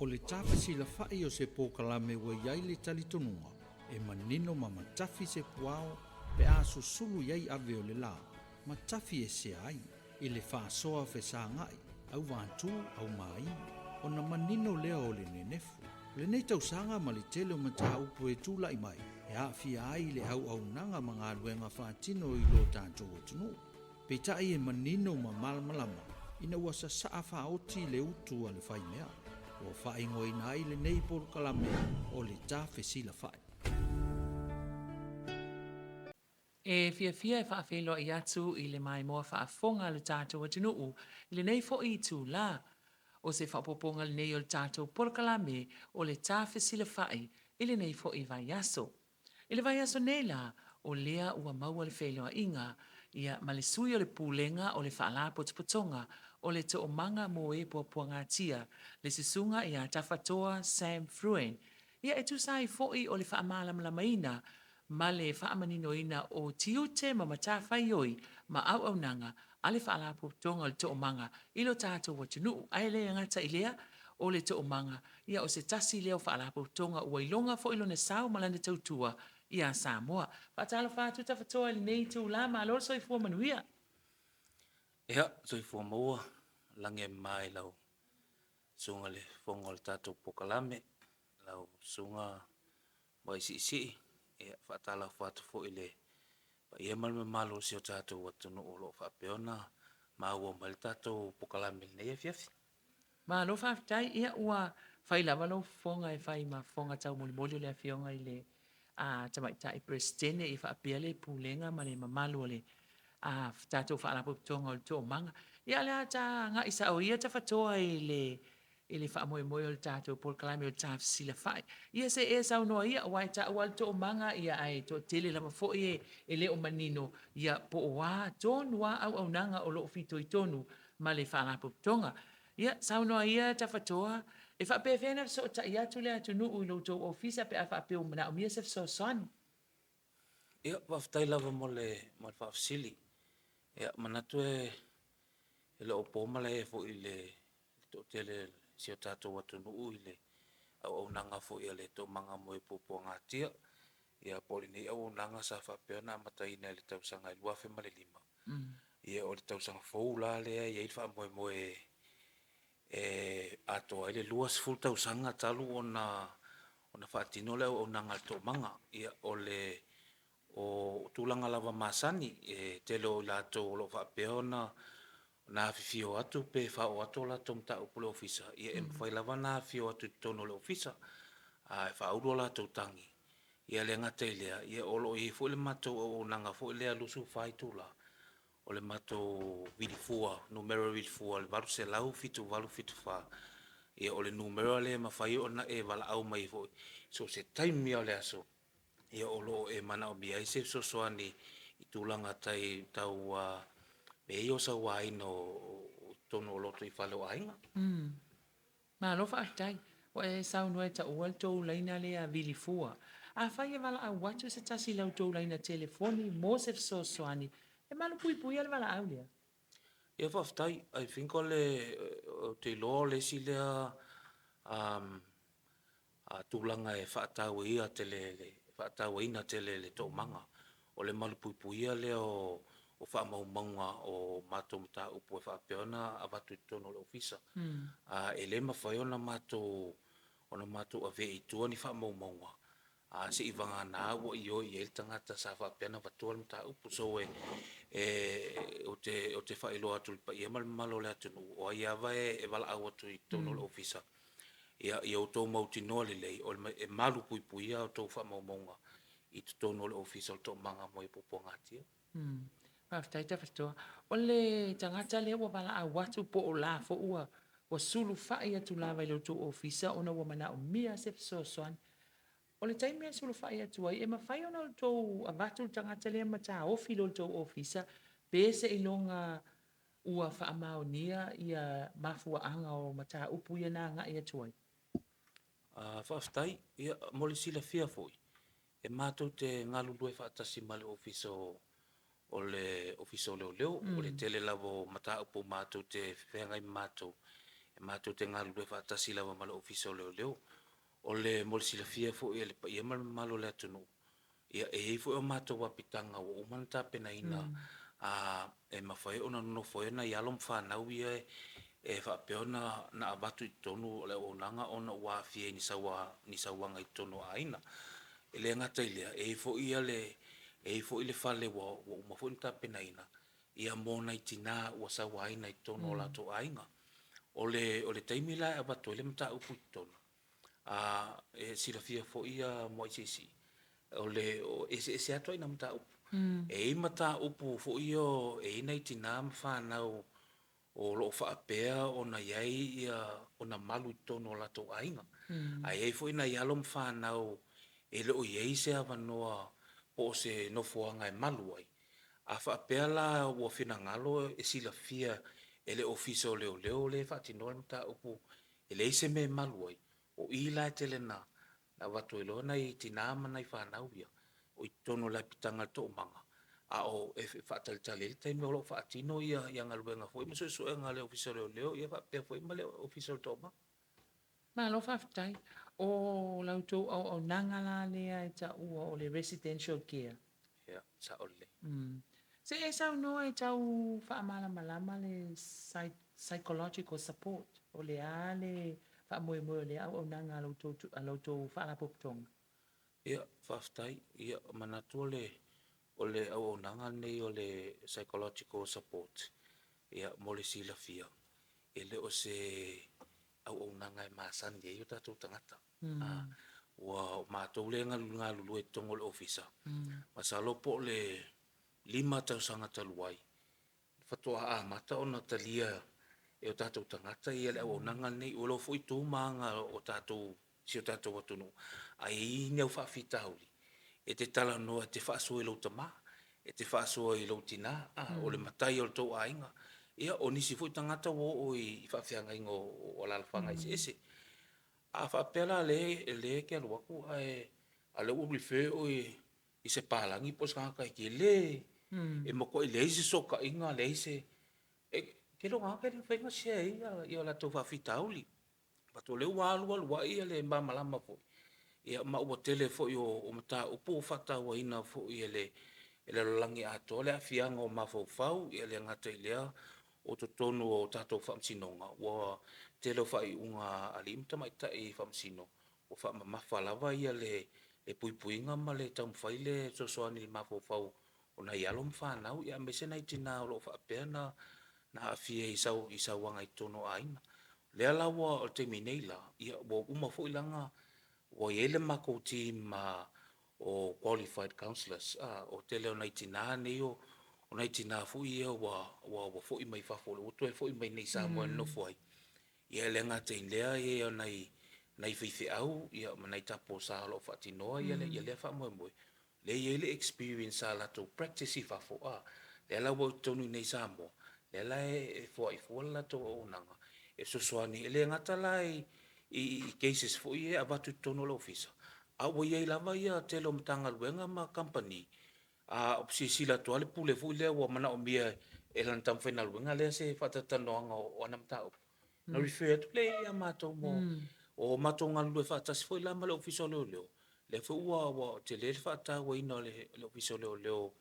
O le tafesilafai o se polokalame ua i ai le talitonuga e manino ma matafi se puao pe a susulu i ai ave o le la, ma tafi esea ai i le faasoa fesagai, auvatū, aumāi, ona manino lea o le nenefu. O lenei tausaga ma le tele o mataupu e tulai mai e aafia ai le auaunaga ma galuega faatino i lo tatou atunuu. Peitai e manino ma malamalama ina ua sasaa faaoti le utu a le faimea, ua faaigoaina ai lenei polokalame o le Tafesilafai. E fiafia e faafeiloai atu i le maimoa faafofoga a lo tatou atunuu i lenei foi itula. O se faaopoopoga lenei o le tatou polokalame o le Tafesilafai i lenei foi vaiaso. I le vaiaso nei la, o lea ua maua le feiloaiga ia ma le sui o le Pulega o le Faalapotopotoga o le Toomaga mo e Puapuagatia, le Susuga ia Tafatoa Sam Fruen, ia e tusa ai foi o le faamalamalamaina ma le faamaninoina o tiute ma matafaioi ma auaunaga a le Faalapotopotoga o le Toomaga i lo tatou atunuu. Ae le gata i lea, o le Toomaga, ia o se tasi lea o Faalapotopotoga ua iloga foi lona sao ma lana tautua ia Samoa. Faatalofa atu Tafatoa i lenei itula, malo le soifua manuia. Ia, soifua maua, lagi e mama i lau susuga i le fofoga o le tatou polokalame, lau susuga Vaisiisii. Ia, faatalofa atu foi i le paia ma le mamalu o si o tatou atunuu o lo o faapea ona maua mai le tatou polokalame i lenei afiafi. Malo faafetai. Ia ua fai lava lou fofoga e fai ma fofoga taumolimoli o le Afioga i le Tamaitai Peresetene ia faapea le Pulega ma le mamalu o le tatou Faalapotopotoga o le Toomaga. Ia o le a ta agai sao ia Tafatoa i le i le faamoemoe o le tatou polokalame o le Tafesilafai. Ia se i e saunoa ia, aua e tau lava le Toomaga, ia ae toatele lava foi e le o manino ia po o a tonu lava auaunaga o lo o fitoitonu ma le Faalapotopotoga. Ia saunoa ia Tafatoa, e faapefea ona fesootai atu le atunuu i lo outou ofisa pe a faapea ua manaomia se fesoasoani? Ia, faafetai lava mo le faafesili. Ia, manatu e le o po malae foi i le toatele o si o tatou atunuu i le auaunaga foi a le Toomaga mo e Puapuagatia, ia po o lenei auaunaga sa faapea ona amataina i le tausaga e 2005. Ia o le tausaga fou la lea e i ai le faamoemoe e atoa ai le 20 tausaga talu ona faatino le auaunaga a le Toomaga. Ia o le o tulaga lava masani, e tele o i latou o lo o faapea ona afifio atu pe faaoo atu a latou mataupu i le Ofisa, ia e mafai lava ona afifio atu i totonu o le Ofisa e faaulu a latou tagi. Ia e le gata i lea, ia o lo o i ai foi le matou auaunaga foi lea 24 itula, o le matou vilifua, numera vilifua o le 800 7874, ia o le numera lea e mafai ona e valaau mai ai foi so o se taimi lava o le aso, ia o lo o e manaomia ai se fesoasoani i tulaga tau mea ia o sauaina o totonu o lotoifale o aiga. Malo faafetai. Ua e saunoa e taua le tou laina lea vilifua. Afai e valaau atu se tasi i la outou laina telefoni mo se fesoasoani, e malupuipuia le valaau lea? Ia faafetai, I think o le, ou te iloa o le isi lea tulaga e faatauaina tele e le toomaga, o le malupuipuia lea o faamaumauga o matou mataupu e faapea ona avatu i totonu o le Ofisa. E le mafai ona matou avea i tua ni faamaumauga, seivagana ua ioe i ai le tagata sa faapea ona avatua le mataupu. So, ou te faailoa atu i le paia ma le mamalu o le atunuu, o ai lava e valaau atu i totonu o le Ofisa, ia outou mautinoa lelei e malupuipuia a outou faamaumauga i totonu o le Ofisa o le Toomaga mo e Puapuagatia. Faafetai Tafitoa. O le tagata lea ua valaau atu po o la foi ua sulufai atu lava i lo outou ofisa ona ua manaomia se fesoasoani. O le taimi e sulufai atu ai, e mafai ona outou avatu le tagata lea ma taofi i lo outou ofisa pe seiloga ua faamaonia ia mafuaaga o mataupu ia na agai atu ai? Faafetai. Ia, mo le silafia foi, e matou te galulue faatasi ma le Ofisa o le Ofisa o Leoleo. O le tele lava o mataupu matou te feagai ma matou, E matou te galulue faatasi lava ma le Ofisa o Leoleo. O le mo le silafia foi e le paia ma le mamalu o le atunuu, ia e i ai foi o matou apitaga ua uma ona tapenaina a e mafai ona nonofo ai nai alo ma fanau ia e faapea ona avatu i totonu o le auaunaga ona ua aafia i ni ni sauaga i totonu o aiga. E le gata i lea, e i ai foi ia le e i ai foi le fale ua uma foi ona tapenaina ia mo nai tina ua sauaina i totonu o latou aiga. O le o le taimi la e avatu ai le mataupu i totonu, a e silafia foi ia Moaisiisii, o le e eseese lava ituaiga mataupu. E i ai mataupu foi ia e i ai nai tina ma fanau o lo o faapea ona i ai ia ona malu i totonu o latou aiga. Ae i ai foi nai alo ma fanau e le o i ai se avanoa po o se nofoaga e malu ai. A faapea la ua finagalo e silafia e le Ofisa o Leoleo lea e faatinoa le mataupu e leai se mea e malu ai, o i la e tele ina avatu ai loa nai tina ma nai fanau ia o i totonu o le apitaga a le Toomaga, a o e faatalitali ai le taimi o lo o faatino ia galuega foi ma suesuega a le Ofisa o Leoleo ia faapea foi ma le Ofisa o le Toomaga. Malo faafetai. O la outou auaunaga la lea e taua o le residential care. Ia, sao lelei. Se i e saunoa e tau faamalamalama le psychological support, o le a le faamoemoe o lea auaunaga a la outou faalapotopotoga? Ia, faafetai. Ia, manatu o le o le auaunaga lenei o le psychological support, ia mo le silafia, e le o se auaunaga e masani ai o tatou tagata. Ua o matou lea e galulue i totonu o le Ofisa, masalo po o le 5 tausaga talu ai, faatoa amata ona talia e o tatou tagata ia le auaunaga lenei. Ua iloa foi tu ma aga o tatou si o tatou atunuu, a i ai ni au faafitauli, e te talanoa e te faasoa i lou tama, e te faasoa i lou tina, o le matai o le tou aiga. Ia, o nisi foi tagata ua oo i faafeagaiga o alaalafaga eseese. A faapea la o lea e te alu atu ae o lea ua refer oe i se palagi po o se tagata e te le, e matuai leai se fesootaiga, leai se... O le tele o tagata e le mafai ona share ai o latou faafitauli. But o lea ua alu alu ai le malamalama foi, ia ma ua tele foi o mataupu ua faatauaina foi e le lalolagi atoa le aafiaga o mafaufau, e le gata i lea o totonu o tatou Faamasinoga, ua tele o faaiuga a alii ma tamaitai Faamasino, ua faamamafa lava le puipuiga ma le taumafai lea e fesoasoani i le mafaufau o nai alo ma fanau, aemaise nai tina o lo o faapea ona aafia i sauaga i totonu o aiga. O lea la ua o le taimi nei la, ua uma foi la ona ua i ai le matou team o qualified counsellors, o le tele o nai tina nei o nai tina foi ia ua foi mai fafo ua toe foi mai i inei i Samoa e nonofo ai. Ia e le gata i lea e i ai o nai faifeau ma nai taupou sa o lo o faatinoa lea faamoemoe, lea e i ai le experience sa latou practice i fafo, lea la ua i totonu i inei i Samoa, lea la e foai fua le latou auaunaga e fesoasoani. E le gata la i cases foi ia e avatu i totonu o le ofisa, a ua i ai lava le tele o Matagaluega ma kamupani, a silasila atu lava le Pule foi lea ua manaomia e lana tamafaigaluega lea se faatalatalanoaga o ana mataupu, ona refer atu lea ia matou mo... O matou galulue faatasi foi la ma le Ofisa o Leoleo, lea foi ua tele le faatauaina e le Ofisa o Leoleo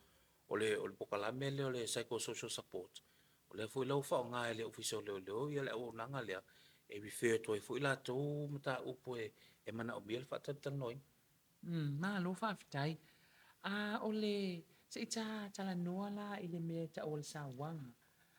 o le polokalame lea o le psycho-social support, o lea foi la ua faaaoga e le Ofisa o Leoleo le auaunaga lea, e refer atu ai foi latou mataupu e manaomia le faatalatalanoaina. Malo faafetai. A o le, se i ta talanoa la i le mea e tau o le sauaga,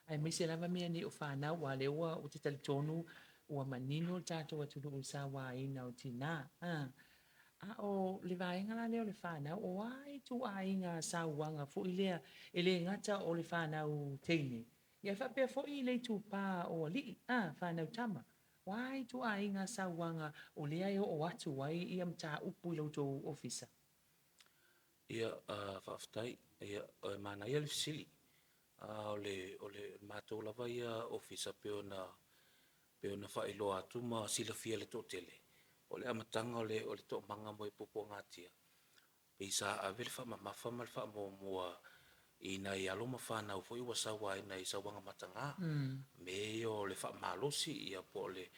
aemaise lava mea nei o fanau, aua o lea ua, ou te talitonu ua manino le tatou atunuu i le sauaina o tina. A o le vaega la lea o le fanau, o a ituaiga sauaga foi lea e le gata o le fanau teine, ae faapea foi le itupa o alii, a, fanau tama. O a ituaiga sauaga o lea e oo atu ai ia mataupu i lo outou ofisa? Ia, faafetai. Ia, e manaia le fesili. O le o le matou lava ia ofisa pei ona pei ona faailoa atu ma silafia e le toatele, o le amataga o le Toomaga mo e Puapuagatia, pei sa ave le faamamafa ma le faamuamua. i nai alo ma fanau foi ua sauaina i sauaga mataga, mea ia o le faamalosi ia po o le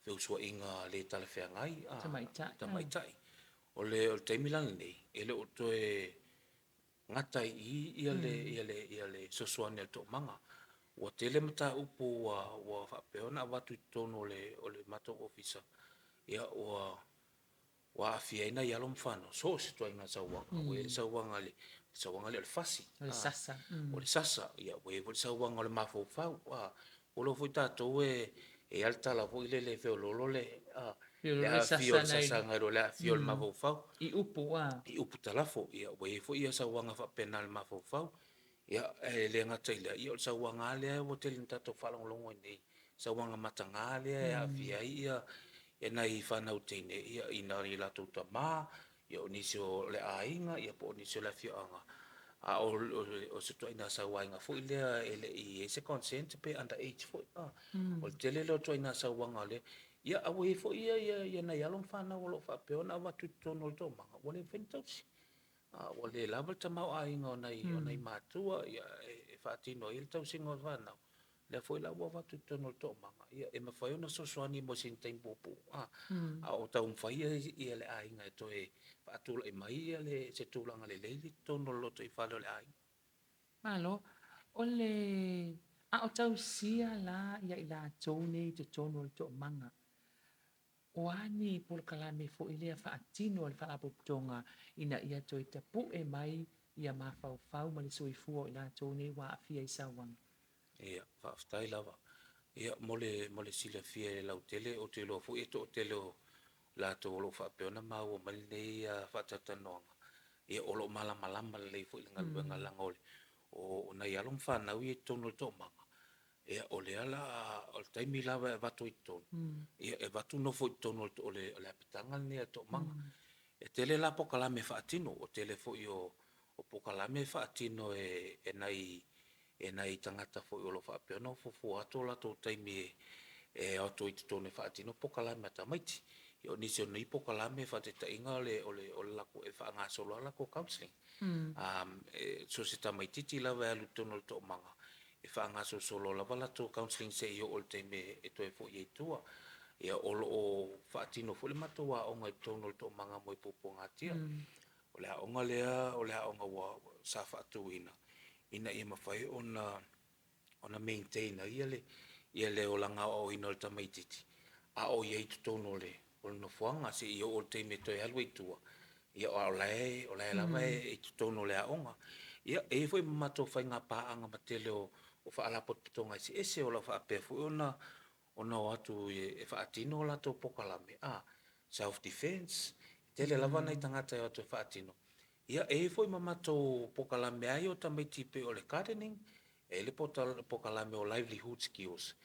feusuaiga le talafeagai a tamaitai. O le taimi la lenei, e le o toe gata ai i i le fesoasoani a le Toomaga. Ua tele mataupu ua faapea ona avatu i totonu o le matou Ofisa, ia ua aafia ai nai alo ma fanau, so o se ituaiga sauaga. Ua i ai le sauaga le sauaga lea o le fasi, o le sasa, o le sasa, ia ua i ai foi le sauaga o le mafaufau. Ua iloa foi tatou e i ai lava le tala foi lele e feoloolo le aafia o le sasa nai lo le aafia o le mafaufau. I upu, a. I upu talafo. Ia ua i ai foi sauaga faapena i le mafaufau. Ia e le gata i lea, ia o le sauaga lava lea ua tele ina tatou faalogologo ai nei, sauaga mataga lea e aafia ai nai fanau teine i nai o latou tama, ia o nisi o le aiga, ia po o nisi o le afioaga, a o se ituaiga sauaina foi lea e le i i ai se consent pe under age foi. O le tele lea o ituaiga sauaga lea, ia a ua i ai foi nai alo ma fanau o lo o faapea ona avatu i totonu o le toomaga, ua le mafai ona tausi. Ua le lava le tamaoaiga o nai matua e faatino ai le tausiga o fanau, lea foi la ua avatu i totonu o le toomaga, ia e mafai ona fesoasoani mo sina taimi puupuu, a o taumafai le aiga e toe faatulai mai se tulaga lelei i totonu o le lotoifale o le aiga. Malo. O le a o tausia la ia i latou nei i totonu o le toomaga, o a ni polokalame foi lea faatino a le Faalapotopotoga ina ia toe tapue mai ia mafaufau ma le soifua o i latou nei ua aafia i sauaga? Ia, faafetai lava. Ia, mo le, mo le silafia e le lautele, ou te iloa foi e toatele o latou o lo o faapea ona maua mai lenei faatalatalanoaga, ia o lo o malamalama lelei foi i le galuega leaga o, o nai alo ma fanau ia i totonu o le toomaga, ia o lea o le a, o le taimi lava e avatu ai i totonu, ia e avatu nofo i totonu o le apitaga lenei a le toomaga. E tele la polokalame e faatino, o le tele foi o polokalame e faatino e nai e nai tagata foi o lo o faapea ona fuafua atu o latou taimi e o atu ai i totonu e faatino polokalame a tamaiti. Ia o nisi o nei polokalame faataitaiga o le o le o le latou e faagasolo lava latou counselling. So o se tamaitiiti lava e alu i totonu o le toomaga, e faagasolosolo lava latou counselling seia oo i le taimi e toe foi ai i tua. Ia o lo o faatino foi le matou aoga i totonu o le toomaga mo e puapuagatia. O le aoga lea o le aoga ua sa faatuina ina ia mafai ona ona maintain ai le ia le olaga aoaoina o le tamaitiiti a o i ai i totonu o le o le nofoaga seia oo i le taimi e toe alu ai i tua, ia a o la e o la e lava e i totonu o le aoga. Ia e i ai foi ma matou faiga paaga ma tele o faalapotopotoga eseese o lo o faapea foi ona ona o atu e faatino a latou polokalame, self defense, e tele lava nai tagata e o atu e faatino. Ia e i ai foi ma matou polokalame lava ia o tamaiti pei o le gardening, e i ai le polokalame o livelihood skills,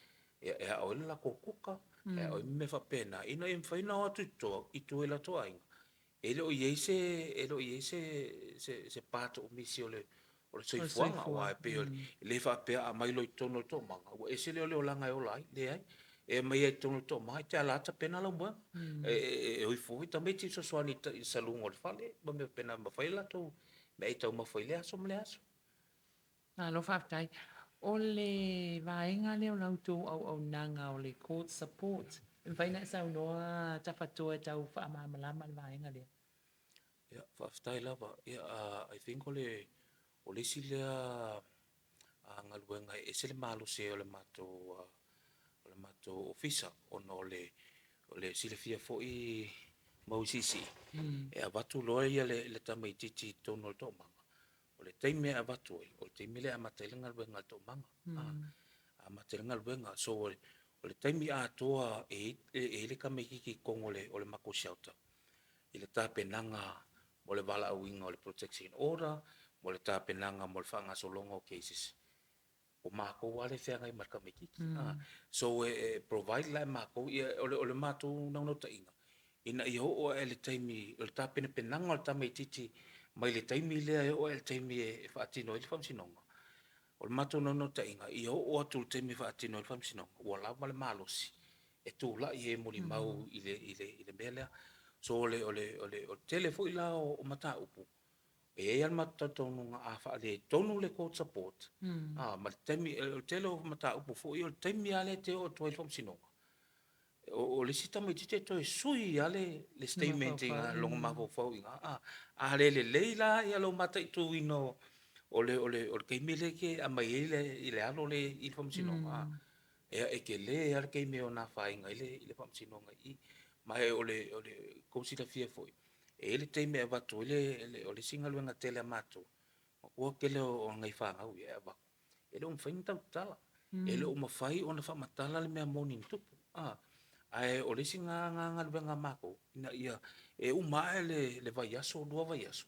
e ao ai le latou kuka, e ao ai mea faapena, ina ia mafai ona o atu i tua i tua i latou aiga, e le o i ai se e le o i ai se se part o misi o le o le soifuaga, aua e pei e le faapea a aumai loa i totonu o le toomaga, ua ese lea o le olaga e ola ai. Leai. E aumai lava i totonu o le toomaga, e te ala lava tapena lau moega. E o ifo foi tamaiti e fesoasoani i le saluga o le fale ma mea faapena e mafai ai latou meataumafa i lea aso ma lea aso. Malo faafetai. O le vaega lea o la outou auaunaga o le Court Support, e mafai ona e saunoa Tafatoa e tau faamalamalama le vaega lea? Ia, faafetai lava. Ia, I think o le o le isi lea galuega e ese le malosi ai o le matou o le matou ofisa ona o le o le silafia foi Mauisiisii, e avatu loa le tamaitiiti i totonu o le toomaga, o le taimi e avatu ai, o le taimi lea e amata ai le galuega a le toomaga. Amata ai le galuega. So o le taimi atoa e i ai le tamaitiiti i totonu o le matou shelter, i le tapenaga mo le valaauina o le protection order, mo le tapenaga mo le faagasologa o cases, o matou lava lea e feagai ma le tamaitiiti. So e provide la e matou, ia o le matou naunautaiga, ina ia oo lava i le taimi o le tapenapenaga o le tamaitiiti mai le taimi lea e oo lava i le taimi e faatino ai le faamasinoga, o le matou naunautaiga, ia oo atu i le taimi e faatino ai le faamasinoga, ua lava le malosi e tulai ai e molimau i le mea lea. So o le tele foi la o mataupu, E i ai lava le matou talitonuga a faaletonu le court support, a, ma le taimi, o le tele o mataupu foi o le taimi lava lea e te oo atu ai i le faamasinoga, o le isi tamaitiiti e toe sui lava le statement i ina, lona mafaufau i ina. A, a le lelei la lou mataituina o le taimi lea e te aumai ai le alo lea i le faamasinoga, ia e tele lava le taimi e ono afaina ai le faamasinoga i i. Ma o le tou silafia foi, e i ai le taimi e avatu ai le, o le isi galuega tele a matou, matua tele o nai fanau ia e avatu, e le o mafai ona tautala. E le o mafai ona faamatala le mea moni na tupu. Ae o le isi lena galuega a matou, ina ia, e uma ae le vaiaso, 2 vaiaso,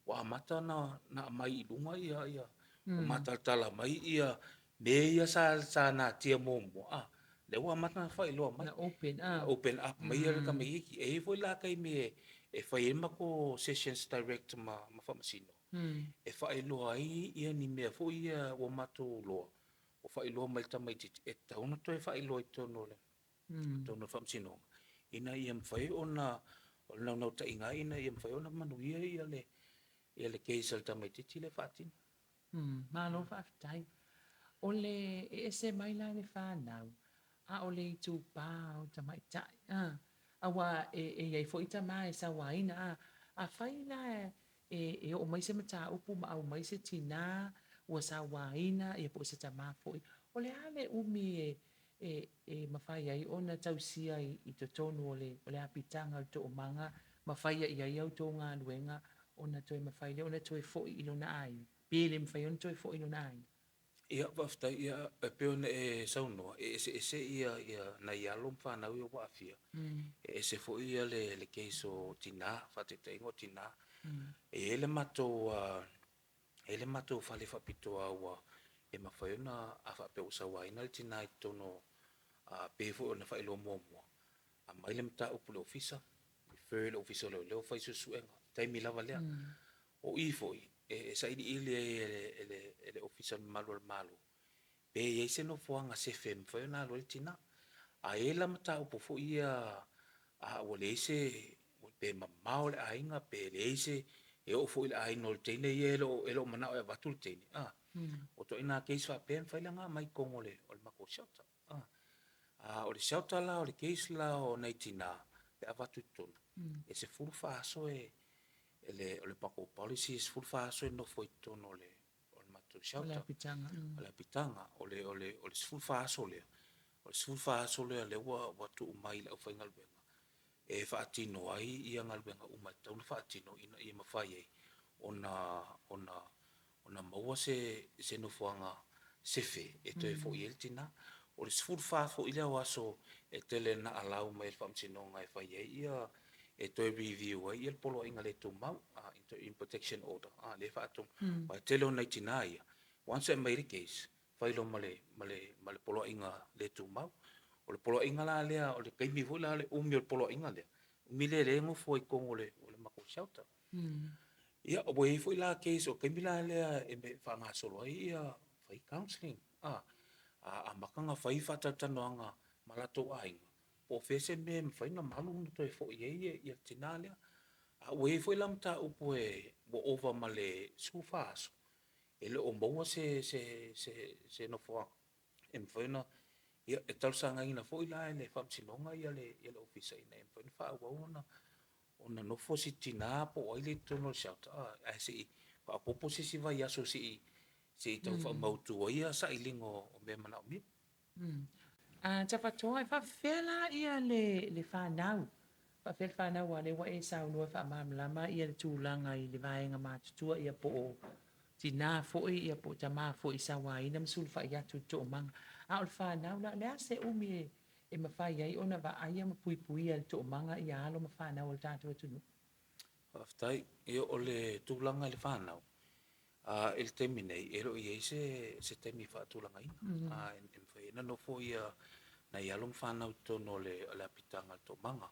ua amata ona aumai i luga ia, ua matalatala mai ia mea ia sa natia muamua, a, lea ua amata ona faailoa mai. Na open up. Open up mai le tamaitiiti. E i ai foi la taimi e fai ai matou sessions direct ma faamasino, e faailoa ai ia ni mea foi ia ua matou iloa, ua faailoa mai i le tamaitiiti, e tatau ona toe faailoa i totonu o le totonu o le faamasinoga, ina ia mafai ona, o le naunautaiga lava ina ia mafai ona manuia le case a le tamaitiiti lea e faatino. Malo faafetai. O le e ese mai la le fanau, a o le itupa o tamaitai, a, aua e i ai foi tama e sauaina, a, afai la e oo mai se mataupu ma aumai se tina ua sauaina ia po o se tama foi, o le a le umi e mafai ai ona tausia i totonu o le apitaga o le toomaga ma faia i ai a outou galuega ona toe mafai lea ona toe foi i lona aiga, pe le mafai ona toe foi i lona aiga? Ia, faafetai. Ia, e pei ona e saunoa, e eseese ia nai alo ma fanau ia ua aafia, e ese foi ia le case o tina, faataitaiga o tina. E i ai le matou E i ai le matou fale faapitoa ua e mafai ona, a faapea ua sauaina le tina i totonu o, a pei foi ona faailoa muamua, aumai le mataupu i le ofisa, refer i le Ofisa o Leoleo fai suesuega, i le taimi lava lea. O i foi e sailiili ai e le Ofisa o le Malu o le Malo, pe i ai se nofoaga sefe e mafai ona alu ai le tina. A i ai la mataupu foi ia a ua leai se, pe mamao le aiga pe leai se, e oo foi i le aiga o le teine ia e le o manao e avatu le teine, a, o ituaiga case faapea e mafai la ona aumai i totonu o le matou shelter. A o le shelter la, o le case la o nai tina pe a avatu i totonu, e 14 aso e, o le matou policy e 14 aso e nofo ai i totonu o le matou shelter. O le apitaga. O le apitaga. O le 14 aso lea, o le 14 aso lea lea ua tuu mai i le aufaigaluega e faatino ai ia galuega uma e tatau ona faatino ina ia mafai ai ona maua se nofoaga sefe e toe foi ai le tina. O le 14 foi lea o aso e tele ina allow mai e le Faamasinoga e fai ai ia, e toe review ai le poloaiga le tumau, interim protection order, lea e faatonu. Aua e tele o nai tina ia, once e aumai le case, fai loa ma le poloaiga le tumau. O le poloaiga la lea, o le taimi foi la le umi o le poloaiga lea, umi lea o lea e nofo ai i totonu o le matou shelter. Ia, ua i ai foi la case, o le taimi la lea e faagasolo ai ia fai counselling, a amata ona fai faatalatalanoaga ma latou aiga, po o fea se mea e mafai ona malu ona toe foi ai le tina lea. A ua i ai foi la mataupu e ua ova ma le 14 aso, e le o maua se nofoaga e mafai ona, ia, e talosagaina foi la e le Faamasinoga le Ofisa ina ia mafai ona faaauau ona nofo si tina po o ai lea i totonu o le shelter, ae se i faaopoopo se isi vaiaso se i tau faamautu ai sailiga o mea manaomia. Tafatoa, e faapefea la ia le fanau? Faapefea le fanau aua o lea ua e saunoa e faamalamalama ia le tulaga i le vaega matutua ia po o tina foi ia po o tama foi i sauaina ma sulufai atu i le toomaga. A o le fanau la, o le a se umi e mafai ai ona vaaia ma puipuia e le toomaga ia alo ma fanau a le tatou atunuu? Faafetai. Ia o le tulaga i le fanau, i le taimi nei, e le o i ai se taimi faatulagaina e mafai ai ona nofo nai alo ma fanau i totonu o le apitaga o le toomaga.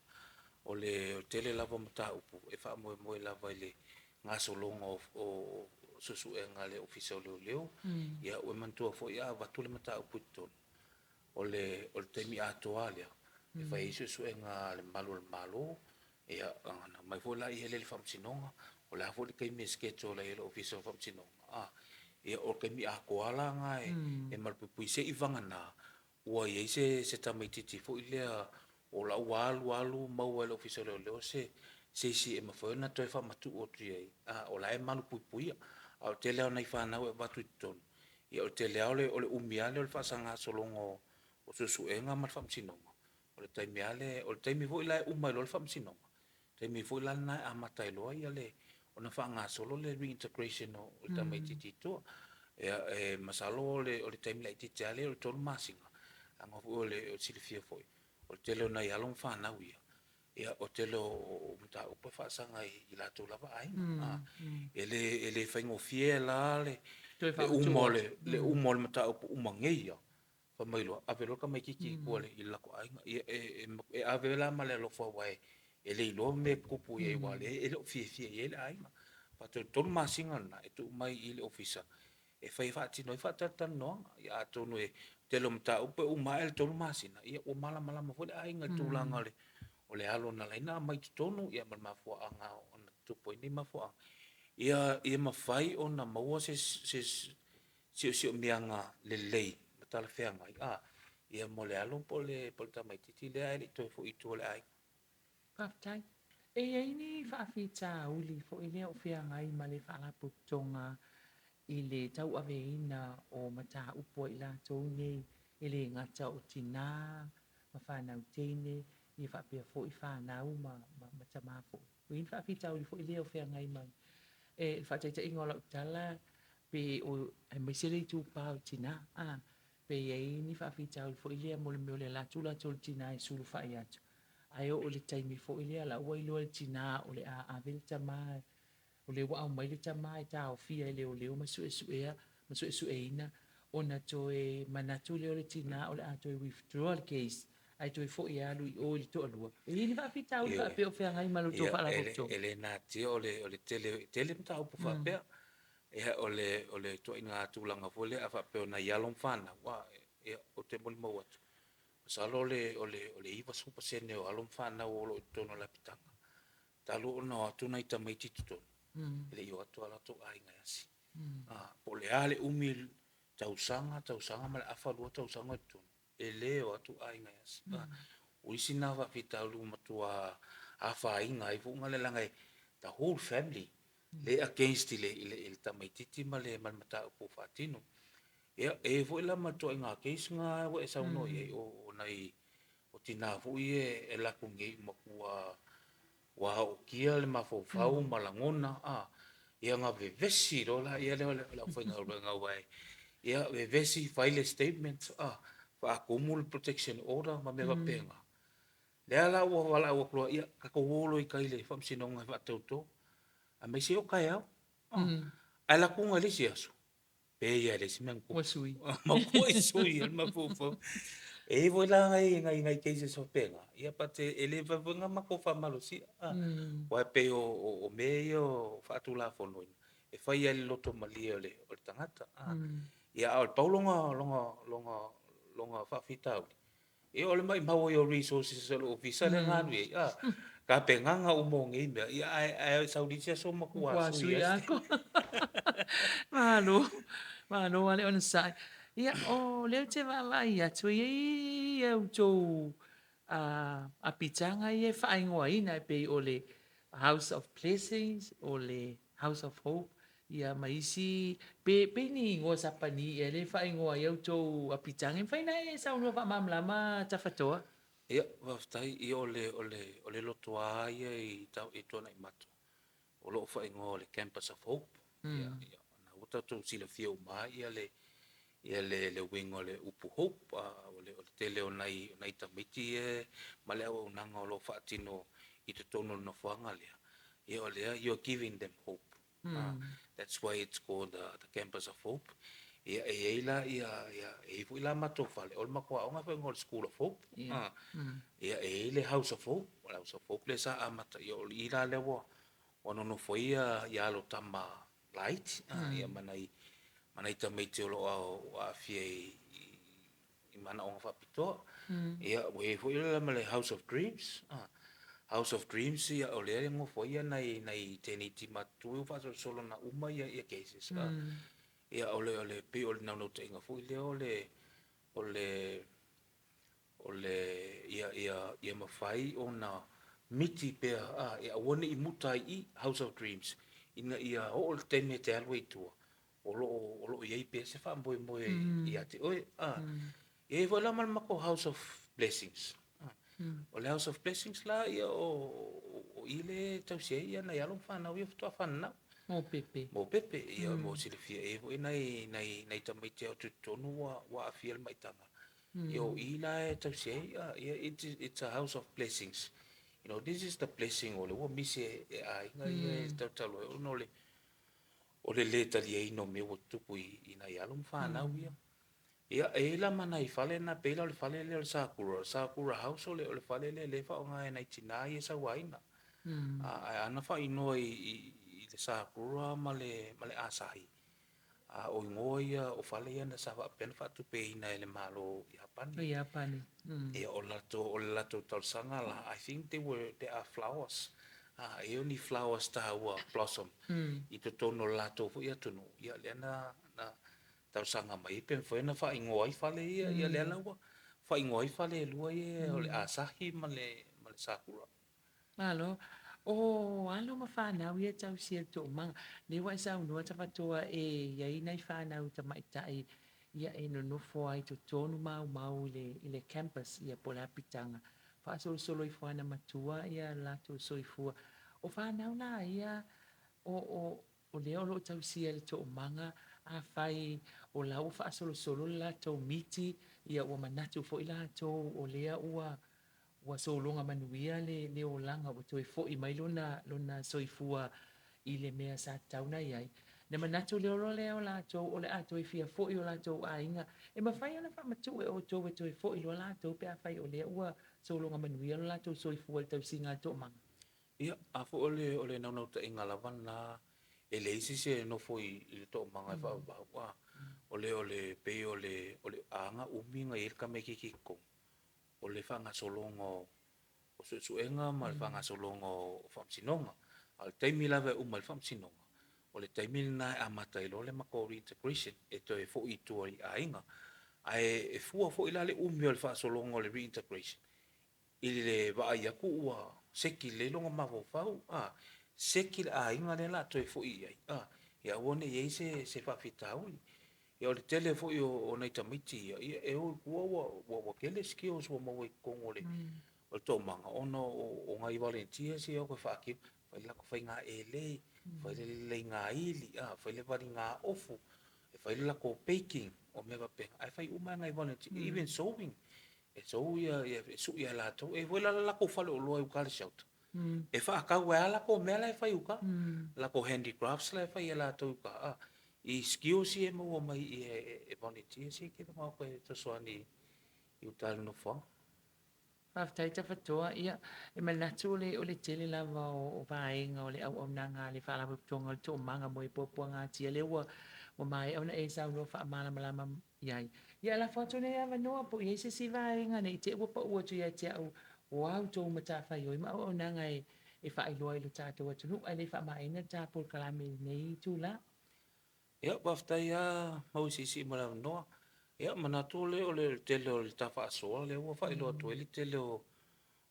O le tele lava o mataupu e faamoemoe lava i le gasologa o suesuega a le Ofisa o Leoleo. Ia ua e manatua foi a avatu le mataupu i totonu, o le taimi atoa lava lea e fai ai suesuega a le malu o le Malo, ia ona aumai foi lea i le Faamasinoga. O le a foi le taimi e schedule ai e le Ofisa o Faamasinoga, a, ia o le taimi atoa la lena e malupuipui se i vagana ua i ai se se tamaitiiti foi lea o la ua alu alu maua e le Ofisa o Leoleo se se isi e mafai ona toe faamatuu atu i ai, a, o la e malupuipuia. A o le tele lava o nai fanau e avatu i totonu, ia o le tele lava o le umi lava lea o le faasangasologa o suesuega ma le faamasinoga, o le taimi lava lea, o le taimi foi la e uma ai loa le faamasinoga, taimi foi la lena e amata ai loa le ona faagasolo le reintegration o le tamaitiiti i tua. Ia e masalo o le taimi laitiiti lava lea o le 3 masina, leaga foi o le silafia foi, o le tele o nai alo ma fanau ia, ia o le tele o mataupu e faasaga i latou lava aiga. E le faigofie la le uma o le uma o le mataupu uma nei lava, fai mai loa, ave loa le tamaitiiti i tua i le latou aiga. Ia e ave la ma le alofa aua e le iloa mea e tutupu i ai aua o lea e le o fiafia i ai le aiga. But o le 3 masina lena e tuu mai i le Ofisa e fai e faatino ai faatalatalanoaga. Ia atonu o le tele o mataupu e uma ae le 3 masina, ia ua malamalama foi le aiga i le tulaga o le alo na ala ai ona aumai i totonu ia ma le mafuaaga na tutupu ai nei mafuaaga, ia mafai ona maua se siosiomiaga lelei ma talafeagai a, ia mo le alo po o le tamaitiiti lea ae le i toe foi i tua i le aiga. Faafetai. E i ai ni faafitauli foi lea o feagai ma le Faalapotopotoga i le tauaveina o mataupu a i latou nei e le gata o tina ma fanau teine, ia faapea foi fanau ma tama foi. Ua i ai ni faafitauli foi lea o feagai ma le faataitaiga o lau tala, pe o, aemaise le itupa o tina, a, pe i ai ni faafitauli foi lea mo le mea o le alu atu latou o le tina e sulufai atu, ae oo i le taimi foi lea la ua iloa e le tina o le a ave le tama, o lea ua aumai le tama e taofia e leoleo ma suesuea ma suesueina, ona toe manatu lea o le tina o le a toe withdraw le case ae toe foi e alu i o i le toalua. E i ai ni faafitauli faapea o feagai ma le tou Faalapotopotoga? E le natia o le tele tele mataupu faapea. Ia o le o le ituaiga tulaga foi lea a faapea o nai alo ma fanau, ia ou te molimau atu, masalo o le o le 90% o alo ma fanau o lo o i totonu o le apitaga, talu ona o atu nai tamaiti i totonu, e le i o atu lava o latou aiga e asi. Po o le a le umi, tausaga, tausaga ma le afa, 2 tausaga o i totonu, e le o atu aiga e asi. O isi na faafitauli ua matua afaina ai foi leaga e the whole family lea e against i le tamaitiiti ma le mataupu o faatino. Ia, e i ai foi la ma le ituaiga case lena ua e saunoa i ai, o nai o tina foi ia e alu atu nei ua matua ua aokia le mafaufau ma lagona, a, ia ona vevesi loa lea o le aufaigaluega, aua e, ia vevesi, fai le statement, a, faatumu le protection order ma mea faapena. Lea la ua valaau atu loa, ia tatou o loa i tai i le faamasinoga e faatauto, aemaise e oo taeao. Ae alu atu i le isi aso, pei lava e leai se mea na tupu. Ua sui. Matuai sui lava le mafaufau. E i ai foi la nai nai nai cases faapena, ia but e le mafai foi ona matou faamalosia. Aua e pei o mea ia o faatulafonoina, e fai lava i le loto malie o le tagata. Ia a o le pau lona lona lona lona faafitauli, Ia o le maumau ai o resources a le Ofisa lea na alu i ai, a, tapenaga uma o nei mea, ia ae sau i le isi aso matua sui lava. Malo, malo lava le onosai. Ia o lea ou te vaavaai atu e i ai a outou apitaga ia e faaigoaina e pei o le House of Blessings, o le House of Hope, ia ma isi, pe ni igoa Sapani ea lea e faaigoa ai a outou apitaga. E mafai ona e saunoa faamalamalama Tafatoa? Ia, faafetai. Ia o le, o le, o le lotoa lava ia i Tuanaimato, o lo o faaigoa o le Campus of Hope. Ia, ia, o lena ua tatou silafia uma lava ia le, ia le, le uiga o le upu hope, o le, o le tele o nai, o nai tamaiti ia ma le auaunaga o lo o faatino i totonu o le nofoaga lea, ia o lea, you are giving them hope. That's why it's called the, the Campus of Hope. Ia, e i ai la, ia, ia, e i ai foi la matou fale, o le matou aoga e faaigoa o le School of Hope. Ia, e i ai le House of Hope, o le House of Hope lea sa amata, ia o i la lea ua, ua nonofo ai ia, ia alo tama laiti, ia ma nai, ma nai tamaiti o lo o aafia i, i manaoga faapitoa. Ia, ua i ai foi la ma le House of Dreams. House of Dreams, ia, o lea e nofo ai nai, nai tēnei matutua ua faasolosolo na uma ia, ia cases. A, ia, o le, o le, pei o le naunautaiga foi lea o le, o le, o le, ia, ia, ia mafai ona miti pea, a, e aua ne i muta ai i i House of Dreams, ina ia oo le taimi e te alu ai i tua, o lo o, o lo o i ai pea se faamoemoe ia te oe. A, e i ai foi la ma le matou House of Blessings. A, o le House of Blessings la, ia, o, o i lea e tausi ai ia nai alo ma fanau ia faatoa fananau. Mo pepe. Mo pepe, ia, mo silafia ē foi nai, nai, nai tamaiti e o atu i totonu ua, ua aafia le maitaga. Ia o i la e tausi ai, a, ia, it, it's a house of blessings. You know, this is the blessing o lea ua misi e, e aiga ia e tautalo ai ona o le, o le lē taliaina o mea ua tutupu i, i nai alo ma fanau ia. Ia, e i ai la ma nai fale na, pei la o le fale lea o le Sakura, Sakura House o le, o le fale lea lea e faaaoga e nai tinā ia e sauaina. A, ae ana faaigoa i, i, i le Sakura ma le, ma le Asahi, a o igoa ia o fale ia na sa faapea ona faatupeina e le Malo o Iapani. O Iapani. Ia, o latou, o le latou talosaga la, I think they were, there are flowers, a, e i ai ni flowers taua, blossom, i totonu o le latou foi atunuu, ia lea na, na talosaga mai ai pe mafai ona faaigoa ai fale ia, ia lea la ua faaigoa ai fale e lua ia, o le Asahi ma le, ma le Sakura. Malo. O alo ma fanau ia e tausia i le toomaga. Lea ua e saunoa Tafatoa e i ai nai fanau tamaitai ia e nonofo ai i totonu maumau i le, i le campus ia po o le apitaga. Faasolosolo ifo lava ina matua ia lo latou soifua. O fanau la ia o, o, o lea o lo o tausia i le toomaga, afai o la ua faasolosolo le latou miti, ia ua manatu foi latou o lea ua ua sologa manuia le le olaga ua toe foi mai lona lona soifua i le mea sa tatau ona i ai. Na manatu loa lea o latou o le a toe fia foi i o latou aiga. E mafai ona faamatuu e outou e toe foi loa latou pe afai o lea ua sologa manuia lo latou soifua i le tausiga a le toomaga. Ia, a foi o le, o le naunautaiga lava lena, e leai se isi e nofo i, i le toomaga e faavavau, a, o le, o le, pei o le, o le aga umi na i ai le tamaitiiti i totonu, o le faagasologa o, o suesuega ma le faagasologa o, o faamasinoga. A o le taimi lava e uma ai le faamasinoga, o le taimi lena e amata ai loa le matou reintegration, e toe foi i tua i aiga. Ae e fua foi la le umi o le faasologa o le reintegration i le vaai atu ua seki lelei lona mafaufau, a, seki le aiga lea o le a toe foi i ai, a, ia aua ne i i ai se, se faafitauli. Ia o le tele foi o, o nai tamaiti ia, ia e o i tua ua, ua, ua tele skills ua maua i totonu o le, o le toomaga ona o, o nai volunteers ia e o atu e faatino, fai le latou faigaelei, fai le leigaili, a, fai le valigaofu, e fai le latou baking, o mea faapena, ae fai uma lava e nai volunteers, even sewing, E sou ia, ia e sui ia latou. E i ai foi la le latou faleoloa i uta le shelter. E faatau ai lava latou mea la e fai i uta. Latou handicrafts la e fai e latou i uta, a, i skills ia e maua mai i e volunteers ia e tele ona o atu e fesoasoani i uta i le nofoaga. Faafetai Tafatoa, ia e manatu o le o le tele lava o vaega o le auaunaga a le Faalapotopotoga o le Toomaga mo e Puapuagatia lea ua ua maea ona e saunoa faamalamalama i ai. Ia lafo atu nei avanoa po o i ai se isi vaega ne i te i ua pau atu ia te au o a outou matafaioi ma auaunaga e, e faailoa i lo tatou atunuu ae le i faamaeaina le ta polokalame i lenei itula. Ia, faafetai lava Mauisiisii mo le avanoa. Ia, manatu o le, o le tele o le ta faasoa lea ua faailoa atu ai le tele o,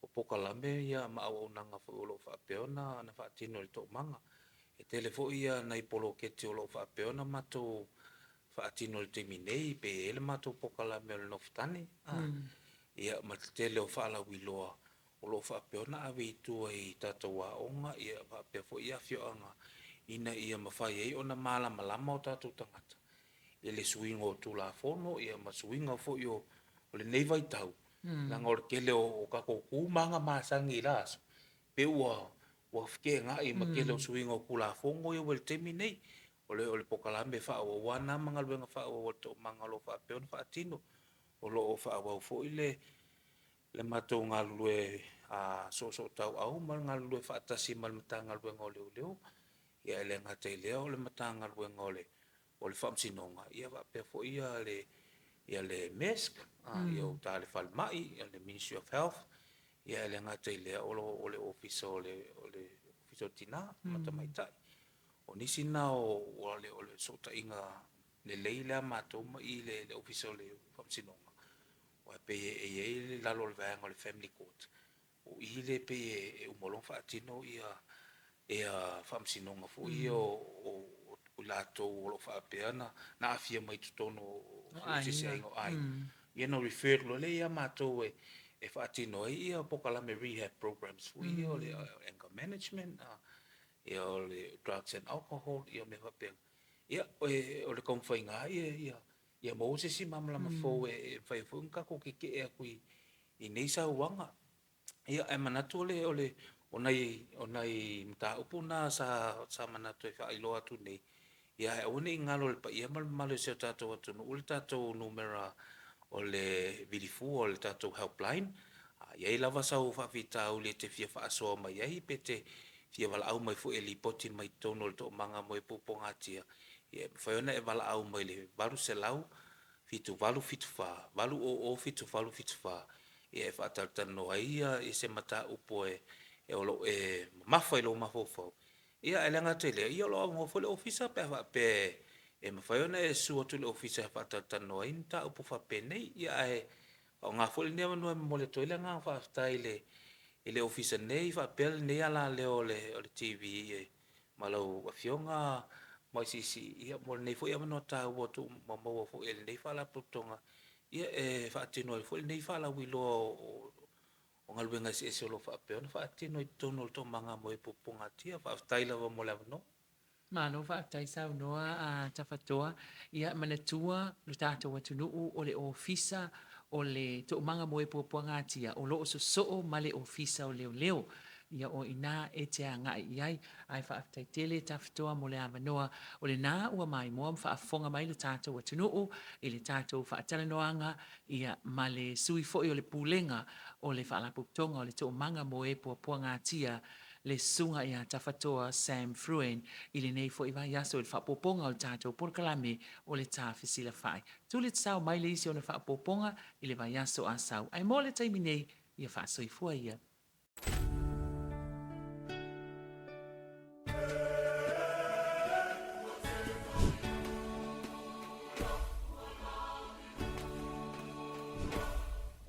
o polokalame ia ma auaunaga foi o lo o faapea ona na faatino i le toomaga. E tele foi ia nai poloketi o lo o faapea ona matou faatino i le taimi nei, pe i ai le matou polokalame o le Nofotane, a, ia ma le tele o faalauiloa o lo o faapea ona ave i tua i tatou aoga ia faapea foi afioaga ina ia mafai ai ona malamalama o tatou tagata i le suiga o Tulafono ia ma suiga foi o lenei vaitau, leaga o le tele o tatou tu ma aga masani i la aso, pei ua ua feteenai ma tele o suiga o Tulafono ia ua i le taimi nei. O le o le polokalame faaauau lava lena ma galuega faaauau a le Toomaga o lo o faapea ona faatino. O lo o faaauau foi le le matou galulue soosootauau ma le galulue faatasi ma le Matagaluega o Leoleo, ia e le gata i lea o le Matagaluega o le o le Faamasinoga, ia faapea foi ia le ia le MESC, ia uta i le Falemai, ia le Ministry of Health, Ia e le gata i lea o lo o le Ofisa o le o le Ofisa o Tina ma Tamaitai. O nisi na o o le o le fesootaiga lelei lea a matou ma i i le Ofisa o le Faamasinoga, aua e pei e i ai i lalo o le vaega o le Family Court, o i lea e pei e uma loa ona faatino ia faamasinoga foi ia o i latou o lo o faapea ona aafia mai i totonu o feeseeseaiga o aiga, ia ona refer loa lea ia matou e faatino ai ia polokalame rehab programs foi ia o le anger management, ia o le drugs and alcohol, ia mea faapena. Ia o le taumafaiga lava ia maua se isi malamalama fou e mafai ai foi ona tatou tetee atu i nei sauaga. Ia, ae manatu o le, o le, o nai, o nai mataupu na sa, sa manatu e faailoa atu nei, ia ae aua ne i galo i le paia ma le mamalu o si o tatou atunuu le tatou numera o le vilifua o le tatou helpline. A i ai lava sau faafitauli e te fia faasoa mai ai pe te fia valaau mai foi e lipoti mai totonu o le Toomaga mo e Puapuagatia, ia e mafai ona e valaau mai i le 800 7874 800 7874 e faatalatalanoa ai se mataupu e o lo o e mamafa i lou mafaufau. Ia ae le gata i lea, ia o lo o avanoa foi le Ofisa pe a faapea e mafai ona e susu atu i le Ofisa e faatalatalanoa ai ni mataupu faapenei. Ia ae faaaoga foi lenei avanoa e momoli atu ai le agaga faafetai i le i le Ofisa nei faapea lenei alaleo o le TV ma lau Afioga Moaisisi, ia mo lenei foi avanoa taua ua maua foi e lenei Faalapotopotoga ia e faatino ai foi lenei faalauiloa o galuega eseese o lo o faapea ona faatino i totonu o le Toomaga mo e Puapuagatia. Faafetai lava mo le avanoa. Malo faafetai saunoa a Tafatoa. Ia manatua lo tatou atunuu o le Ofisa o le Toomaga mo e Puapuagatia o lo o sosoo ma le Ofisa o Leoleo. Ia o i ina e te agai i ai. Ae faafetai tele Tafitoa mo le avanoa. O lena ua maimoa ma faafofoga mai lo tatou atunuu i le tatou faatalanoaga ia ma le sui foi o le Pulega o le Faalapotopotoga o le Toomaga mo e Puapuagatia, le Susuga ia Tafatoa Sam Fruen i lenei foi vaiaso i le faaopoopoga o le tatou polokalame o le Ta Fesilafai. Tuli tatao mai le isi ona faaopoopoga i le vaiaso a sau. Ae mo le taimi nei, ia faasoifua ia.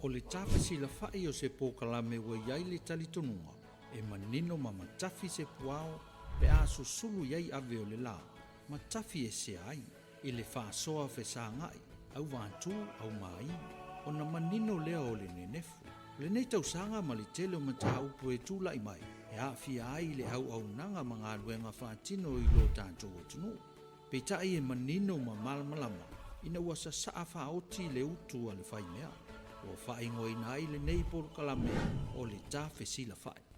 O le tafesilafai o se polokalame ua i ai le talitonuga e manino ma matafi se puao pe a susulu i ai ave o le la, matafi esea ai i le faasoa fesagai, auvatū, aumāi, ona manino lea o le nenefu. O lenei tausaga ma le tele o mataupu e tulai mai e aafia ai le auaunaga ma galuega faatino i lo tatou atunuu. Peitai e manino ma malamalama ina ua sasaa faaoti le utu a le faimea, ua faaigoaina ai lenei polokalame o le Ta Fesilafai.